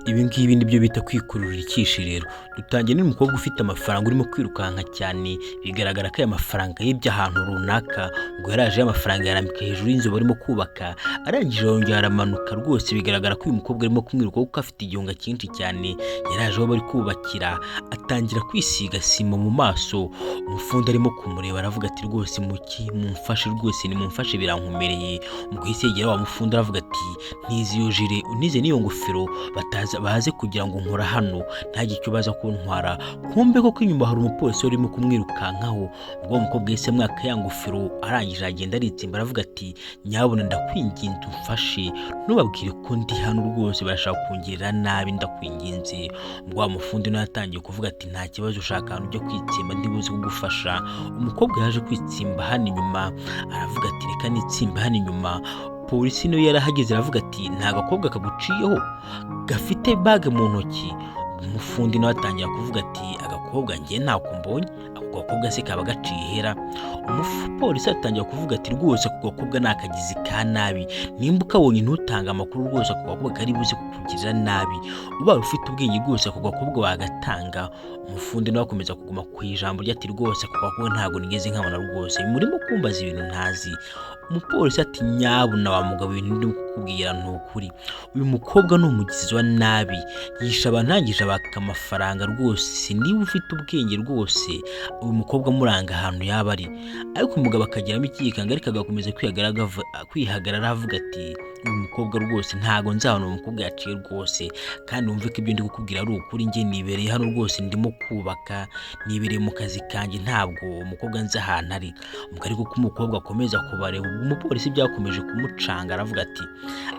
Ibi ngibi nibyo bita kwikururira icyishiriro. Dutangiye n'umukobwa ufite amafaranga urimo kwirukanka cyane, bigaragara ko aya mafaranga yibye ahantu runaka. Ubwo yaraje amafaranga yarambika hejuru y'inzu barimo kubaka, arangije arongera aramanuka. Rwose bigaragara ko uyu mukobwa arimo kumwiruka kuko afite igihunga cyinshi cyane. Yaraje aho bari kubakira, atangira kwisiga sima mu maso. Umufundi arimo kumureba aravuga ati: "Rwose muki mumfashe, rwose nimumfashe, birankomereye." Ubwo yahise yegera wa mufundi aravuga ati: "Ntize iyo jire, unize n'iyo ngofero, bataza baze kugira ngo nkora hano ntagire icyo baza kuntwara." Kumbe koko inyuma hari umupolisi urimo kumwirukankaho. Ubwo uwo mukobwa yahise amwaka ya ngofero, arangije aragenda aritsimba, aravuga ati: "Nyabuna ndakwinginze umfashe, ntubabwire ko ndi hano, rwose barashaka kungirira nabi, ndakwinginze." Ubwo wa mufundi nawe yatangiye kuvuga ati: "Nta kibazo, ushaka ahantu ujya kwitsimba ndibuze kugufasha." Umukobwa yaje kwitsimba hano inyuma, aravuga ati: "Reka nitsimba hano inyuma." Polisi nayo yarahageze, aravuga ati: "Nta gakobwa kaguciyeho gafite bag mu ntoki?" Umufundi nawe atangira kuvuga ati: "Agakobwa njye ntako mbonye, ako gakobwa se kaba gaciye ihera?" Umupolisi atangira kuvuga ati: "Rwose ako gakobwa ni akagizi ka nabi, nimba ukabonye ntutange amakuru, rwose ako gakobwa kari buze kukugirira nabi. Ubaye ufite ubwenge rwose ako gakobwa wagatanga." Umufundi nawe akomeza kuguma ku ijambo rye ati: "Rwose ako gakobwa ntabwo nigeze nkabona, rwose murimo kumbaza ibintu ntazi." Umupolisi ati: "Nyabuna wa mugabo, ibintu ndimo kukubwira ni ukuri, uyu mukobwa ni umugizi wa nabi, yishe abantu arangije abaka amafaranga. Rwose niba ufite ubwenge, rwose uyu mukobwa amuranga ahantu yaba ari." Ariko umugabo akagiramo ikikanga, ariko agakomeza kwihagarara avuga ati: "Uyu mukobwa rwose ntago nzi ahantu uyu mukobwa yaciye rwose, kandi wumve ko ibyo ndi kukubwira ari ukuri. Njye nibereye hano rwose ndimo kubaka, nibereye mu kazi kanjye, ntabwo umukobwa nzi ahantu ari." Ubwo ariko ko umukobwa akomeza kubareba, ubwo umupolisi byakomeje kumucanga, aravuga ati: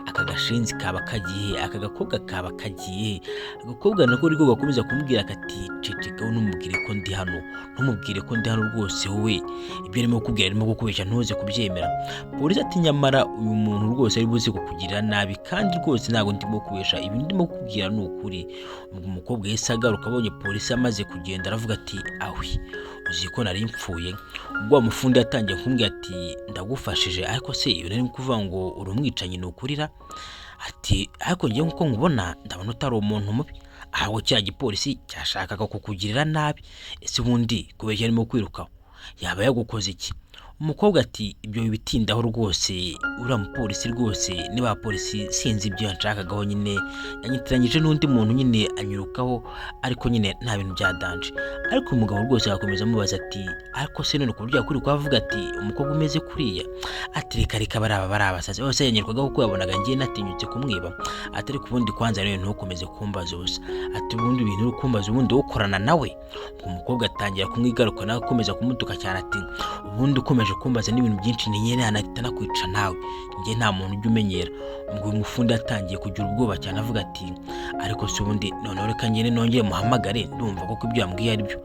"Aka gashinzi kaba kagiye, aka gakobwa kaba kagiye?" Agakobwa nako ariko gakomeza kumubwira kati: "Ceceka we, ntumubwire ko ndi hano, ntumubwire ko ndi hano rwose, wowe ibyo arimo kukubwira arimo kukubeshya, ntuze kubyemera." Polisi ati: "Nyamara uyu muntu rwose ari buze kukugirira nabi, kandi rwose ntabwo ndimo kubesha, ibi ndimo kukubwira ni ukuri." Ubwo umukobwa yahise agaruka abonye polisi amaze kugenda, aravuga ati: "Ahwi, uzi ko nari mpfuye?" Ubwo wa mufundi yatangiye kumbwira ati: "Ndagufashije, ariko se iyo nari kuvuga ngo uri umwicanyi ni ukurira?" Ati: "Ariko ngewe nkuko nkubona ndabona utari umuntu mubi, ahubwo kiriya gipolisi cyashakaga kukugirira nabi. Ese ubundi kubera arimo kwirukaho yaba yagukoze iki?" Umukobwa ati: "Ibyo bitindaho rwose, uriya mupolisi rwose niba polisi sinzi ibyo yanshakagaho nyine, yanyitiranyije n'undi muntu nyine anyirukaho, ariko nyine nta bintu bya danger." Ariko umugabo rwose agakomeza amubaza ati: "Ariko se none ku buryo yakwiruka avuga ati umukobwa umeze kuriya?" Ati: "Reka reka, baraba bari abasazi bose, yanyirwagaho kuko yabonaga ngiye natinyutse kumwiba." Ati: "Ariko ubundi kwanza rero ntukomeze kumbaza ubusa." Ati: "Ubundi ibintu uri kumbaza, ubundi ukorana nawe?" Umukobwa atangira kumwigaruka, nawe akomeza kumutuka cyane ati: "Ubundi ukomeje kumbaza n'ibintu byinshi ni nyine yanahita nakwica nawe, njye nta muntu ujya umenyera." Ubwo uyu mufundi yatangiye kugira ubwoba cyane, avuga ati: "Ariko se ubundi noneho reka ngende nongere muhamagare, ndumva koko ibyo yambwiye ari byo."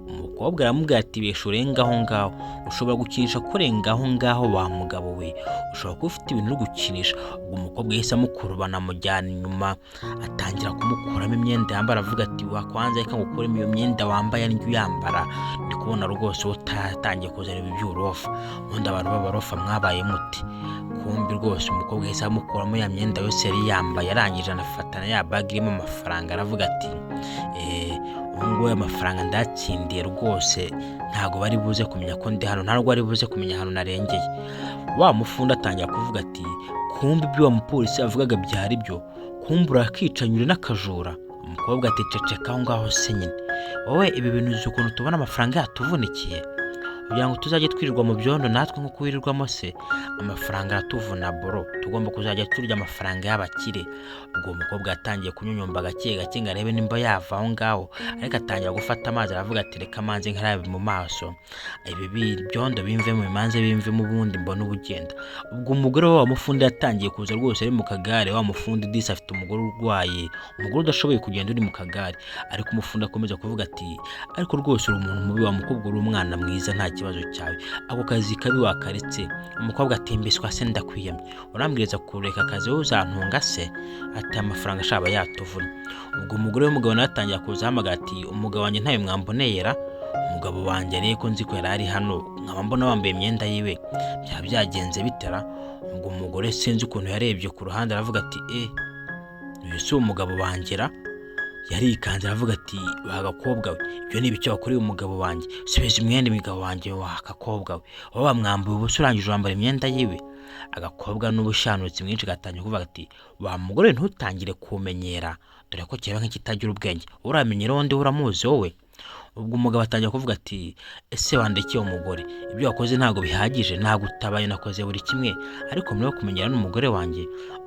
Umukobwa aramubwira ati: "Besha urenga aho ngaho, ushobora gukinisha kurenga aho ngaho wa mugabo we, ushobora kuba ufite ibintu uri gukinisha." Ubwo umukobwa yahise amukurubana amujyana inyuma, atangira kumukuramo imyenda yambara, avuga ati: "Wakwanza reka ngukuremo iyo myenda wambaye ndyo uyambara, ndi kubona rwose utatangiye kuzana ibi by'uburofa. Ubundi abantu b'abarofa mwabaye muti?" Kumbi rwose umukobwa yahise amukuramo ya myenda yose yari yambaye, arangije anafatana ya bag irimo amafaranga, aravuga ati: "Ubu ngubu aya mafaranga ndatsindiye, rwose ntabwo bari buze kumenya ko ndi hano, ntabwo bari buze kumenya ahantu narengeye." Wa mufundi atangira kuvuga ati: "Kumbe ibyo wa mupolisi yavugaga byari byo, kumbe urakicanyure n'akajura." Umukobwa ati: "Ceceka aho ngaho se nyine wowe, ibi bintu uzi ukuntu tubona amafaranga yatuvunikiye kugira ngo tuzajye twirirwa mu byondo natwe nk'uko wirirwamo se? Amafaranga aratuvuna bro, tugomba kuzajya turya amafaranga y'abakire." Ubwo uwo mukobwa yatangiye kunyunyumba gake gake ngo arebe nimba yava aho ngaho, ariko atangira gufata amazi, aravuga ati: "Reka amazi nkarabe mu maso, ibi byondo bimvemo, bimanze bimvemo, ubundi mbone ubugenda." Ubwo umugore we wa mufundi yatangiye kuza rwose ari mu kagare. Wa mufundi disi afite umugore urwaye, umugore udashoboye kugenda uri mu kagare. Ariko umufundi akomeza kuvuga ati: "Ariko rwose uri umuntu mubi wa mukobwa, uri umwana mwiza, nta kibazo cyawe, ako kazi kabi wakaretse." Umukobwa ati: "Mbiswa se ndakwiyamye, urambwiriza kureka akazi, wowe uzantunga se?" Ati: "Amafaranga ashaba yatuvuna." Ubwo umugore w'umugabo nawe atangira kuza ahamagara ati: "Umugabo wanjye ntayo mwamboneyera? Umugabo wanjye ariko nzi ko yari ari hano, nkaba mbona wambaye imyenda yiwe, byaba byagenze bitera?" Ubwo umugore sinzi ukuntu yarebye ku ruhande, aravuga ati: "E, Uyu si umugabo wangera. Yarikanze aravuga ati: "Wa gakobwa we, ibyo ni ibiki wakoreye umugabo wanjye? Subiza umwenda umugabo wanjye, wa gakobwa we! Wowe wamwambuye ubusa, urangije wambara imyenda yiwe." Agakobwa n'ubushanutsi mwinshi gatangiye kuvuga ati: "Wa mugore, ntutangire kumenyera, dore ko kireba nk'ikitagira ubwenge. Uramenyera undi uramuzi wowe?" Ubwo umugabo atangira kuvuga ati: "Ese wandekeye umugore? Ibyo wakoze ntabwo bihagije? Ntabwo utabaye, nakoze buri kimwe, ariko muri kumenyera n'umugore wanjye."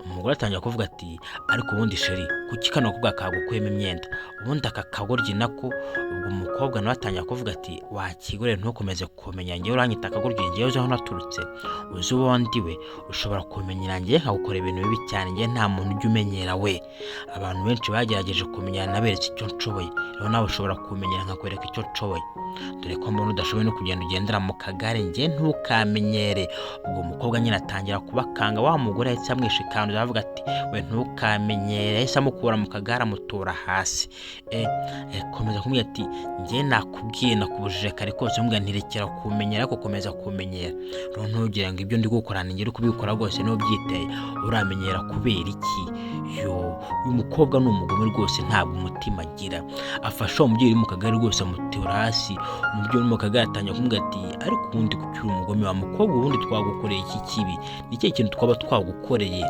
Umugore atangira kuvuga ati: "Ariko ubundi chéri, kuki kano gakobwa kagukuyemo imyenda? Ubundi aka kagoryi nako." Ubwo umukobwa nawe atangira kuvuga ati: "Wakigore, ntukomeze kumenya ngewe, uranyita akagoryi? Ngewe uzi aho naturutse? Uzi ubundi we? Ushobora kumenyera ngewe nkagukora ibintu bibi cyane. Ngewe nta muntu ujya umenyera we. Abantu benshi bagerageje kumenyera, naberetse icyo nshoboye. Rero nawe ushobora kumenyera nkakwereka icyo nshoboye, dore ko mbona udashoboye no kugenda, ugendera mu kagare. Ngewe ntukamenyere." Ubwo umukobwa nyine atangira kubakanga. Wa mugore yahise amwishikanura, aravuga ati: "We, ntukamenyere." Yahise amukura mu kagare, amutura hasi. Komeza kumubwira ati: "Ngewe nakubwiye, nakubujije kare kose, mubwira ntirekera kumenyera, ariko komeza kumenyera. Rero ntugire ngo ibyo ndi gukora ni uri kubikora rwose, n'ubyiteye uramenyera kubera iki?" Yo, uyu mukobwa ni umugome rwose, ntabwo umutima agira. Afasha uwo mubyeyi uri mu kagare rwose, amutura hasi. Umubyeyi uri mu kagare atangira kumubwira ati: "Ariko ubundi kuki uri umugome, wa mukobwa? Ubundi twagukoreye iki kibi? Ni ikihe kintu twaba twagukoreye?"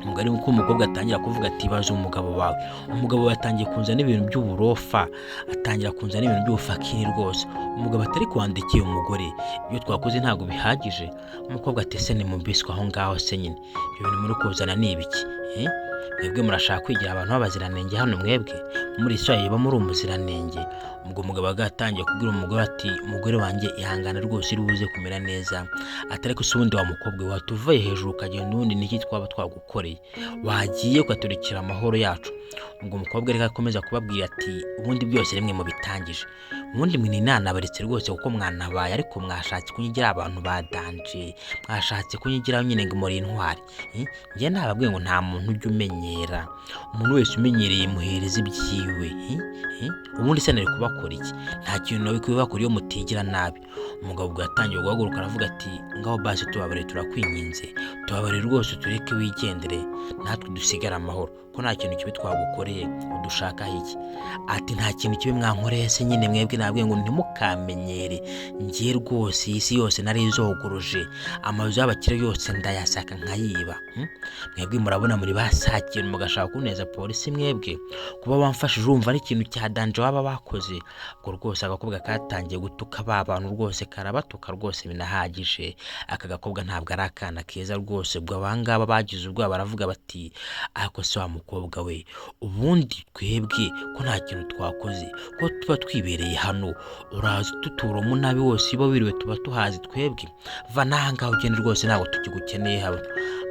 Umugani uko umukobwa atangira kuvuga ati: "Baza umugabo wawe. Umugabo wawe atangiye kunzana ibintu by'uburofa, atangira kunzana ibintu by'ubufakiri rwose." Umugabo atari kwandikiye umugore: "Ibyo twakoze ntabwo bihagije?" Umukobwa ati: "Ese ni mu biswe aho ngaho se nyine, ibyo bintu muri kuzana ni ibiki, eh? Mwebwe murashaka kwigira abantu b'abaziranenge hano? Mwebwe muri Israel muri umuziranenge?" Ubwo umugabo atangiye kubwira umugore ati: "Umugore wanjye, ihangane rwose, uri buze kumera neza." Atari ko se ubundi wa mukobwa we, watuvuye hejuru ukagenda, ubundi niki twaba twagukoreye? Wagiye ukaturikira amahoro yacu. Ubwo umukobwa reka akomeza kubabwira ati: "Ubundi byose rimwe mubitangije, ubundi mwe nanabaretse rwose, kuko mwanabaye, ariko mwashatse kunyigira abantu ba danger, mwashatse kunyigiraho nyine ngo muri intwari. Njye nababwiye ngo nta muntu ujya umenyera. Umuntu wese umenyereye muhereza ibyiwe. Ubundi se nari kubakora iki? Nta kintu nawe kubibakora iyo mutigira nabi." Umugabo ubwo yatangiye guhaguruka, aravuga ati: "Ngaho basi tubabarire, turakwinginze, tubabarire rwose, tureke wigendere, natwe dusigare amahoro, ko nta kintu kibi twagukoreye, udushakaho iki?" Ati: "Nta kintu kibi mwankoreye se nyine? Mwebwe nabwiye ngo ntimukamenyere. Ngiye rwose iyi si yose narizogoroje, amazu y'abakire yose ndayasaka nkayiba. Mwebwe murabona muri basakintu, mugashaka kuneza polisi. Mwebwe kuba wamfashije, urumva ari ikintu cya danger waba wakoze?" Ubwo rwose agakobwa katangiye gutuka ba bantu rwose, karabatuka rwose binahagije. Aka gakobwa ntabwo ari akana keza rwose. Ubwo abangaba bagize ubwoba, baravuga bati: "Ariko se wa mukobwa we, ubundi twebwe ko nta kintu twakoze, ko tuba twibereye hano, uraza ututura umunabi wose uba wiriwe, tuba tuhazi twebwe? Va n'aha ngaha ugende rwose, ntabwo tukigukeneye hano."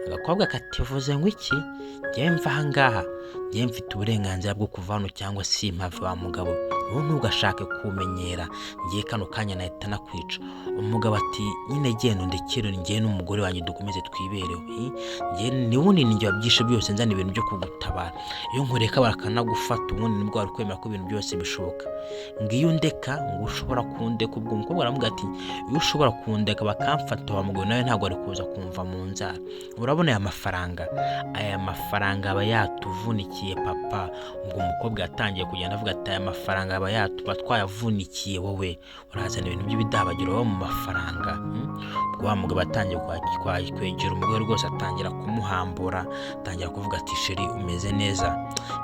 Agakobwa kativuze ngo iki? "Njyewe mva aha ngaha? Njyewe mfite uburenganzira bwo kuva hano cyangwa si mpave. Wa mugabo wowe, ntugashake kumenyera ngiye, kano kanya nahita nakwica." Umugabo ati: "Nyine genda undekere njyewe n'umugore wanjye dukomeze twibereho. Njye ni ubundi ni njye wabyishe byose, nzana ibintu byo kugutabara. Iyo nkureka bakanagufata, ubundi nibwo wari kwemera ko ibintu byose bishoboka. Ngiyo undeka ngo ushobora kundeka." Ubwo umukobwa aramubwira ati: "Iyo ushobora kundeka bakamfata, wa mugabo nawe ntabwo wari kuza kumva mu nzara. Urabona aya mafaranga aba yatuvunikiye papa." Ubwo umukobwa yatangiye kugenda avuga ati: "Aya mafaranga aba yatuba twayavunikiye, wowe urazana ibintu by'ibidabagiro wowe mu mafaranga." Ubwo wa mugabo atangiye kwegera umugore rwose, atangira kumuhambura, atangira kuvuga ati: "Chérie, umeze neza?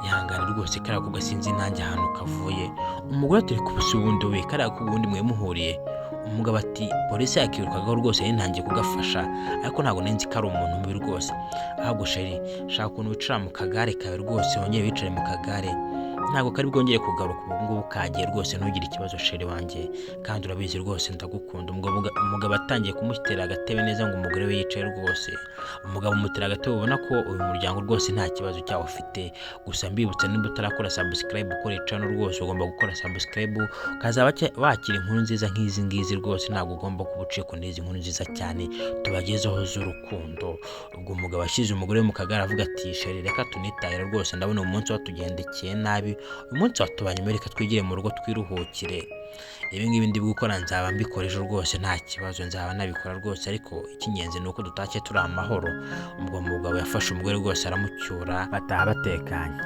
Ihangane rwose, kariya gakobwa sinzi nanjye ahantu kavuye." Umugore ati: "Kubusa ubundi we, kariya gakobwa ubundi mwe muhuriye?" Umugabo ati: "Polisi yakirukagaho rwose, yari ntangiye kugafasha, ariko ntabwo nzi ko ari umuntu mubi rwose. Ahubwo chérie, shaka ukuntu wicara mu kagare kawe rwose, wongere wicare mu kagare, ntabwo kari bwongere kugaruka, ubu ngubu kagiye rwose. Ntugire ikibazo chérie wanjye, kandi urabizi rwose ndagukunda." Umugabo atangiye kumutera agatebe neza ngo umugore we yicaye rwose. Umugabo amutera agatebe, ubona ko uyu muryango rwose nta kibazo cyawo ufite. Gusa mbibutsa, niba utarakora subscribe, ukora channel rwose, ugomba gukora subscribe, ukazaba wakira inkuru nziza nk'izi ngizi rwose. Ntabwo ugomba kuba ucikwa n'izi nkuru nziza cyane tubagezeho z'urukundo. Ubwo umugabo ashyize umugore we mu kagare, avuga ati: "Chérie, reka tunitahire rwose, ndabona uyu munsi watugendekeye nabi." N'ibi uyu munsi watubanye, reka twigire mu rugo twiruhukire. Ibi ngibi ndi gukora nzaba mbikora ejo rwose, nta kibazo, nzaba nabikora rwose, ariko icy'ingenzi ni uko dutashye turi amahoro. Ubwo mugabo yafashe umugore rwose aramucyura, bataha batekanye.